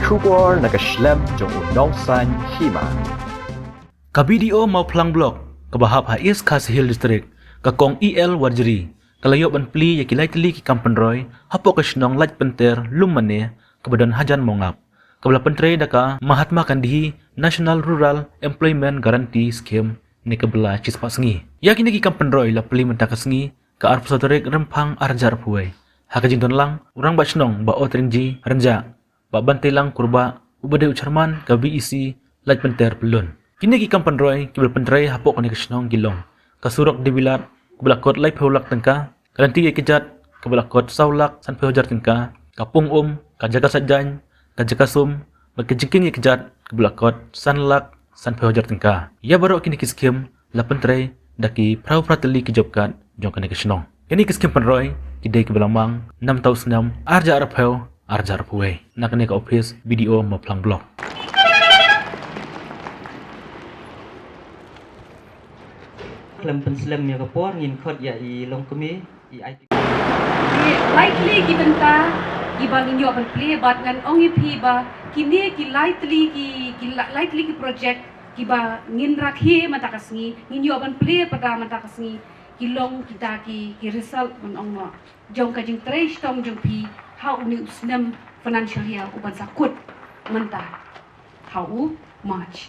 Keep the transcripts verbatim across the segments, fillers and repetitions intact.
Khubor na ka shlem jong u nongsan hima. Ka B D O Mawphlang Block, kaba hap ha East Khasi Hills District, ka Kong E L Warjri, ka la ïoh ban plie ïa ki lai tylli ki kam pynroi hapoh ka shnong Laitpynter Lummane, kaba don hajan Mawngap, kaba la pyntrei da ka Mahatma Gandhi National Rural Employment Guarantee Scheme, ne ka bylla shispah sngi. Ïa kine ki kam pynroi la plie mynta ka sngi, ka arphew saw tarik Rymphang arhajar arphew wei, ha ka jingdon lang u Rangbah Shnong Bah Otringji Rynjah, Bah Banteilang Kurbah, uba dei u Chairman ka B E C Laitpynter Pyllun. Kine ki kam pynroi kiba la pyntrei hapoh kane ka shnong ki long: ka surok Dewilat, kaba la kot laiphew lak tyngka, ka lynti ïa kjat, kaba la kot saw lak sanphew hajar tyngka, ka pung um, ka jaka sait jaiñ, ka jaka sum, bad ka jingkieng ïa kjat, kaba la kot san lak sanphew hajar tyngka. Ïa baroh kine ki skim la pyntrei da ki phra phra tylli ki job card jong kane ka shnong. Kine ki skim pynroi ki dei kiba la mang namta u snem arhajar arphew, arhajar arphew wei, na kane ka office B D O Mawphlang Block. Khlem pynslem ïa ka por, ngin khot ïa i longkmie, i ai. Ki lai tylli ki bynta kiba ngin ïoh ban plie, bad ngan ong ïa phi ba kine ki lai tylli ki, ki la-, lai tylli ki project kiba ngin rakhe mynta ka sngi, ngin ïoh ban plie pat mynta ka sngi, ki long kita ki, ki result, ban ong mo, jong ka jingtrei shitom jong phi ha une u snem financial year uban sa kut mynta ha u March.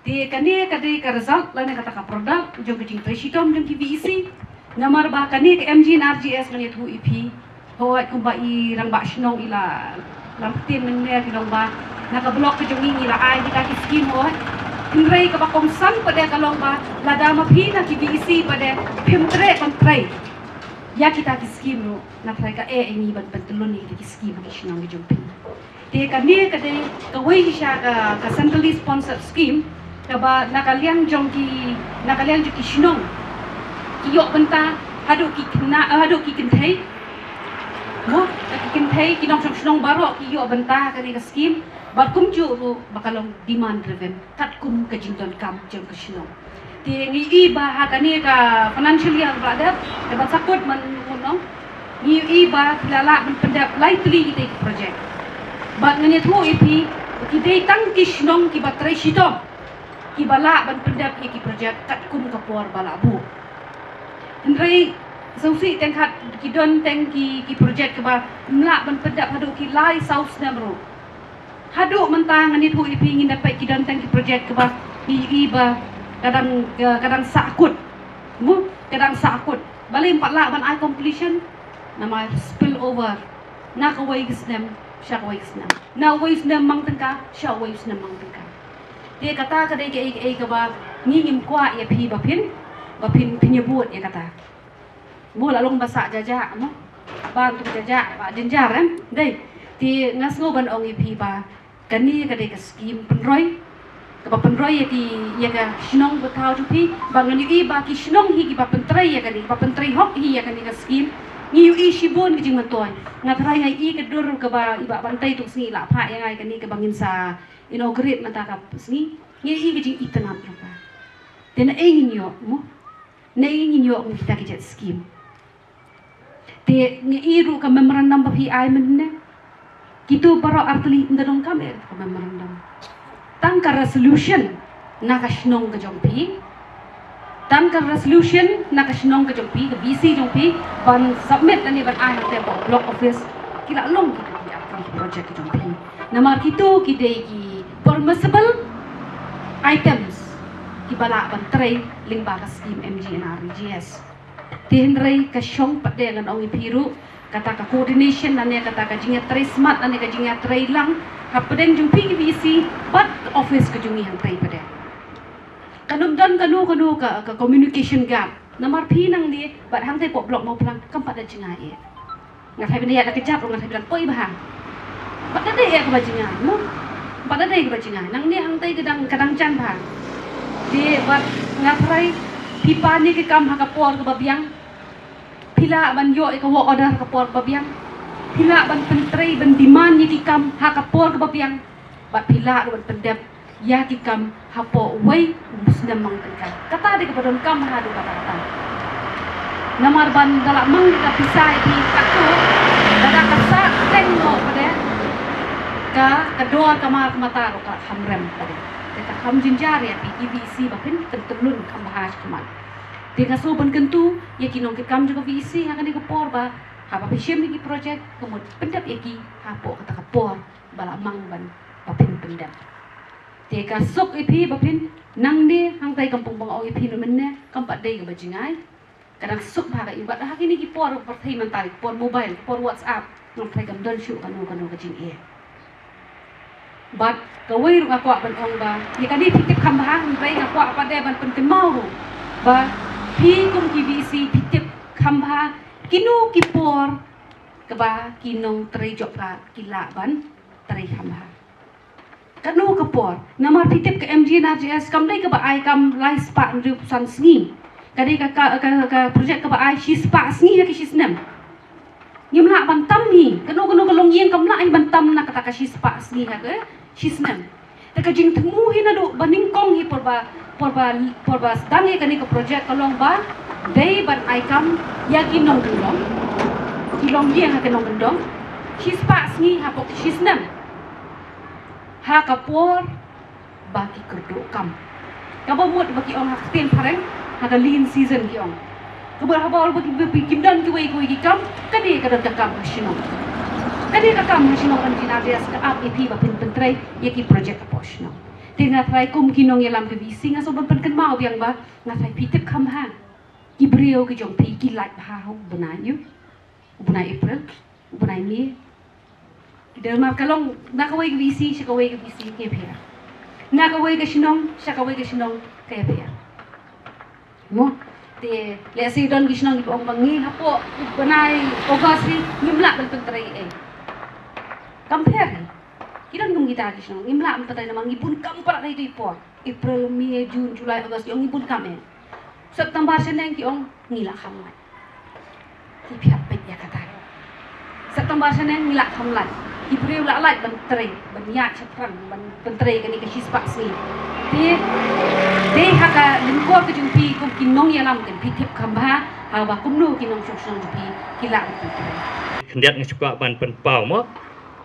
Te kane ka dei ka result lane kata ka product jong ka jingtrei shitom jong ki V E C. Namar ba kane ka M G N R G S, ngan ïathuh ïa phi, hooid, kumba i Rangbah Shnong i la lam ktien mynne, ki long ba na ka block ka jong ngi ngi la ai kita ki skim, hooid. Hynrei kaba kongsan pat de ka long ba lada ma phi na ki V E C pat de phim treh ban trei ïa kita ki skim ruh, nga tharai ka eh ïa ngi ban pyntyllun ïa kita ki skim ha ki shnong ki jong phi. Te kane ka dei kawei shisha ka, ka centrally sponsored scheme, kaba na ka liang jong ki, na ka liang jong ki shnong ki ïoh bynta haduh ki khynnah, eh, haduh ki kynthei. Mo, ki kynthei, ki nongshong shnong baroh ki ïoh bynta ha kane ka skim. Bad kumjuh ruh ba ka long demand driven, katkum ka jingdonkam jong ka shnong. Te ngi ïohi ba ha kane ka financial year ba la dep, kaba sa kut mynta, ngi ïohi ba ki la lah ban pyndep lai tylli kita ki project. Bad ngan ïathuh ïa phi, ki dei tang ki shnong kiba trei shitom kiba lah ban pyndep ïa ki project katkum ka por ba la buh. Hynrei sngewsih teng kat ki don teng ki, ki project kiba ym lah ban pyndep haduh ki lai saw snem ruh. Haduh mynta ngan ïathuh ïa phi, ngin da peit ki don teng ki project kiba ngi ïohi ba ka dang, ka, ka dang sah kut. Mo, ka dang sah kut. Balei ym pat lah ban ai completion? Namar spill over na kawei ka snem sha kawei ka snem, na uwei u snem mang tyngka sha uwei u snem mang tyngka. Te kata ka dei kaei kaei kaba ngi ngim kwah ïa phi ba phin, ba phin, phin ïabud ïa kata. Mo, la long ba sah jajak, mo. Ba tu jajak, ba jynjar, em. Dei. Te nga sngew ban ong ïa phi ba kane ka dei ka skim pynroi, kaba pynroi ïa ki, ïa ka shnong ba thaw jong phi. Ba ngan ïohi ba ki shnong hi kiba pyntrei ïa kane, ba pyntrei hok hi ïa kane ka skim. Ngi ïohi shibun ka jingmyntoi. Nga tharai nga ïohi ka dur kaba i Bah Bantei tu ka sngi i la phah ïa nga ïa kane kaba ngin sa inaugurate mynta ka sngi. Ngi ïohi ka jingitynnad ruh ka. Te naei ngin ïoh, mo? Naei ngin ïoh kum kita ki jait skim? Te ngi ïohi ruh ka memorandum ba phi ai mynne. Kito baroh artylli ym da donkam eh ka memorandum. Tang ka resolution na ka shnong ka jong phi. Tang ka resolution na ka shnong ka jong phi, ka V C jong phi, ban submit lane ban ai hangtei hapoh block office. Ki la long kita ki artylli ki project ka jong phi. Namar kito ki dei ki permissible items kiba lah ban trei lyngba ka skim M G N R E G S. Te hynrei ka shong pat de ngan ong ïa phi ruh, kata ka coordination lane kata ka jingïatrei smat lane ka jingïatrei lang hapdeng jong phi ki V C bad ka office ka jong ngi hangtei pat de. Kan ym don kano kano ka, ka communication gap. Namar phi nangne bad hangtei hapoh block Mawphlang kam pat da jngai eh. Nga tharai phi ïa da kjat ruh nga tharai phi dang poi bha. Pat da dei eh kaba jngai, mo? Pat da dei kaba jngai. Nangne hangtei ka dang, ka dang jan bha. Te bad nga tharai phi pan ïa ki kam ha ka por kaba biang. Phi lah ban ïoh ïa ka work order ha ka por kaba biang. Phi lah ban pyntrei, ban demand ïa ki kam ha ka por kaba biang. Bad phi lah ruh ban pyndep ïa ki kam hapoh uwei u snem mang tyngka. Kata dei kaba donkam haduh katta katta. Namar ban da la mang ka pisa ïa phi katto, lada ka sah teng noh pat de, Ka, ka dor ka mar ka mata ruh ka kham rem ka dei. Te ka kham jynjar ïa phi ki V E C ba phin pyntyllun kham bha sha khmat. Te nga sngewbha ban kyntu ïa ki nongkitkam jong ka V E C ha kane ka por ba haba phi shim ïa ki project ka mut pyndep ïa ki hapoh kata ka por ba la mang ban ba phin pyndep. Te ka suk ïa phi ba phin nangne hangtai kam pung bang ong ïa phi na mynne kam pat dei kaba jngai. Ka dang suk bha ka i bad ha kine ki por pyrthei mynta ki por mobile, ki por WhatsApp, nang pyrthei kam don shuh kano kano ka jingeh. Bad kawei ruh nga kwah ban ong ba ïa kane phi tip kham bha, hynrei nga kwah pat de ban pynkynmaw ruh ba phi kum ki V E C phi tip kham bha kino ki por kaba ki nongtrei job card ki lah ban trei kham bha. Kano ka por? Namar phi tip ka M G N R G S kam dei kaba ai kam lai spah hynriewphew san sngi. Ka dei ka, ka, ka, ka project kaba ai shi spah sngi ha ka shi snem. Ngim lah ban tam hi. Kano kano ka longïing kam lah hi ban tam na kata ka shi spah sngi ha ka shi snem. Te ka jingthmu hi naduh ba nyngkong hi por ba, por ba, por ba sdang ïa kane ka project ka long ba dei ban ai kam ïa ki nongkyndong, ki longïing ha ki nongkyndong shi spah sngi hapoh shi snem. Ha ka por ba ki kyrduh kam. Kaba mut ba ki ong ha ka ktien phareng, ha ka lean season ki ong. Kaba haba ol ba ki, ba ki, kim don kiwei kiwei ki kam, kane ka don ka kam ha shnong. Kane ka kam ha shnong kan jin abias ka ap ïa phi ba phin pyntrei ïa ki project hapoh shnong. Te nga trai kum ki nongïalam ka V E C nga sngewbha ban pynkynmaw biang ba nga trai phi tip kham bha. Ki briew ki jong phi ki lait bha ha u bnai ïa u bnai April, u bnai May. Ki dei mar ka long na kawei ka V E C sha kawei ka V E C ka ïapher. Na kawei ka shnong sha kawei ka shnong ka ïapher. Mo, te lehse don ki shnong kiba ong ba ngi hapoh u bnai August hi ngim lah ban pyntrei ei. Kam pher hi. Ki don kum kita ki shnong ngim lah ban pyntrei namar ngi bun kam palat ha itu i por. April, May, June, July, August ki ong ngi bun kam ei. September shaneng ki ong ngi lah kham lait. Ki phiah peit ïa kata. September shaneng ngi lah kham lait. Ki briew lah lait ban trei, ban ïaid shaphrang, ban pyntrei kane ka shi spah sngi. Te dei ha ka lyngkor ka jong phi kum ki nongïalam kan phi tip kham bha haba kumno ki nongshong shnong jong phi ki lah ban pyntrei. Khyndiat nga shu kwah ban pynpaw mo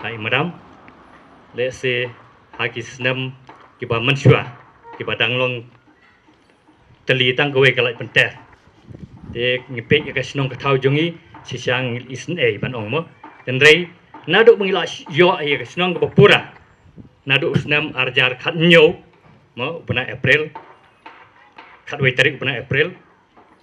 ha i madam. Lehse ha ki snem kiba mynshuwa kiba dang long tylli tang kawei ka lait pynter. Te ngi peit ïa ka shnong ka thaw jong ngi shisha ngi isynei ban ong mo. Hynrei naduh ba ngi la ïoh ïa ka shnong kaba pura naduh u snem arhajar khathynñiew mo, u bnai April, khatwei tarik u bnai April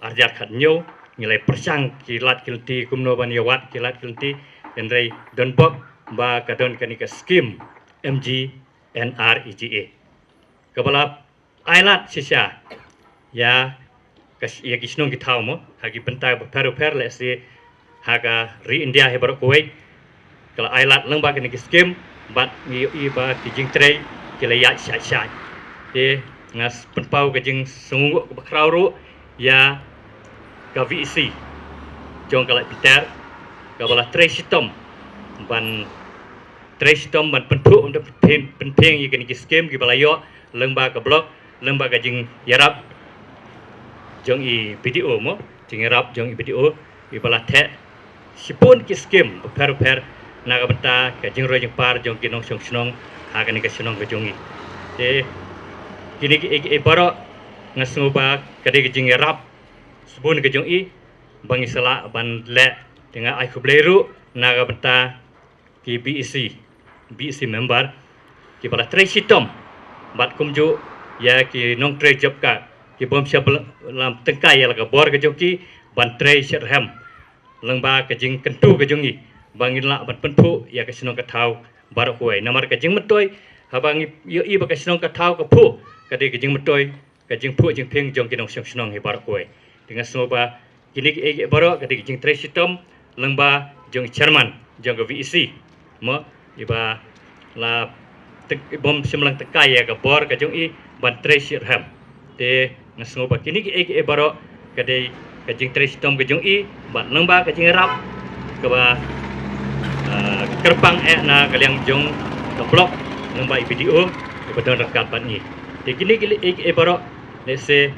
arhajar khathynñiew ngi la pyrshang ki lad ki lynti kumno ban ïawad ki lad ki lynti. Hynrei don bok ba ka don kane ka skim M G N R E G A kaba la ai lad shisha ïa ka, ïa ki shnong ki thaw mo ha ki bynta bapher bapher. Lehse ha ka ri India hi baroh kawei ka la ai lad lyngba kane ki skim bad ngi ïohi ba ki jingtrei ki la ïaid shai shai. Te nga pynpaw ka jingsngewnguh kaba khraw ruh ïa ka V E C jong ka lait pynter kaba la trei shitom ban trei shitom ban pynphuh, ban pynphieng, pynphieng ïa kine ki skim kiba la ïoh lyngba ka block, lyngba ka jingïarap jong i B D O mo, jingïarap jong i B D O iba la theh shibun ki skim bapher bapher na ka bynta ka jingroi jingpar jong ki nongshong shnong ha kane ka shnong ka jong i. Te kine ki, ki, ki baroh nga sngew ba ka dei ka jingïarap shibun ka jong i ba ngi sa lah ban leh. Te nga ai khublei ruh na ka bynta ki B E C, B E C member kiba la trei shitom bad kumjuh ïa ki nongtrei job card ki bym shym la tyngkai ïa la ka bor ka jong ki ban trei shitrhem lyngba ka jingkyntu ka jong i ba ngin lah ban pynphuh ïa ka shnong ka thaw baroh kawei. Namar ka jingmyntoi haba ngi ïohi ba ka shnong ka thaw ka phuh ka dei ka jingmyntoi ka jingphuh jingphieng jong ki nongshong shnong hi baroh kawei. Te nga sngew ba kine ki, eh, baroh ka dei ka jingtrei shitom lyngba jong i chairman jong ka V E C mo, iba la tyng-, bym shym la tyngkai ïa ka bor ka jong i ban trei shitrhem. Te nga sngew ba kine ki, eh, baroh ka dei ka jingtrei shitom ka jong i bad lyngba ka jingïarap kaba, ah, kyrpang eh na ka liang jong ka block lyngba i B D O iba don ryngkat bad ngi. Te kine ki, eh, baroh lehse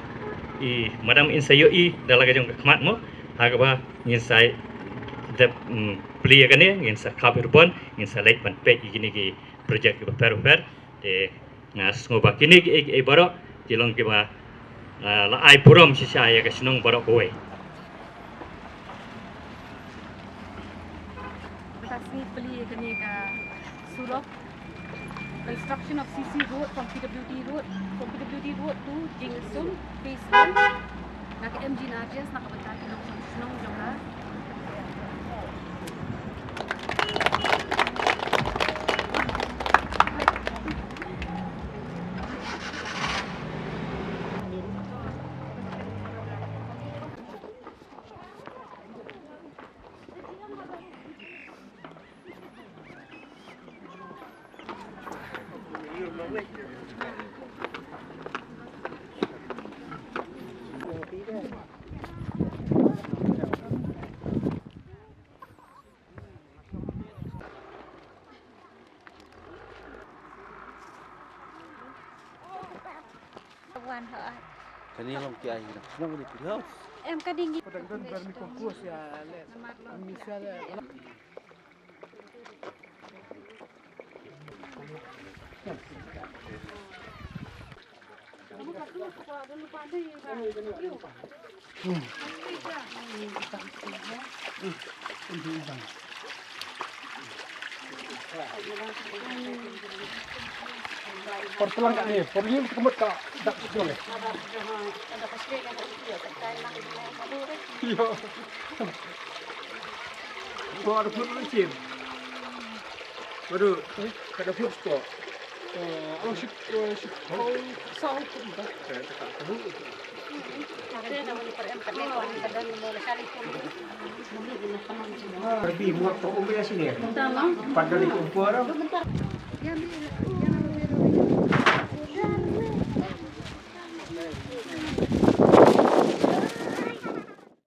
i madam in sa ïohi da la ka jong ka khmat mo, ha kaba ngin sa dep, mm, Plie kane ngin sa khap hirbon, ngin sa leit ban peit ïa kine ki project kiba pher bapher. Te nga sngew ba kine ki ei ei baroh ki long kiba, ah, la ai burom shisha ïa ka shnong baroh kawei. Ba ta sngi plie kane ka surok. Construction of C C road from P W D road, from P W D road to Jingisum phase one. Na ka M G Narjes, na ka bynta ki nongshong shnong jong ka. Wan hooid. Kane long ki ai na shnong ni phi hau. Em ka ding. Padang don vermicompost ïa le. Namar long. Misal. Por telang kat ni, por ni kemut ka dak jong eh. Yo. Por ada pun licin. Waduh, kada pun sport. Eh, oh, shit, oh, shit. Oh, sahut tu dah. Saya tak tahu. Pergi muat tu umur sini. Pada di kumpul.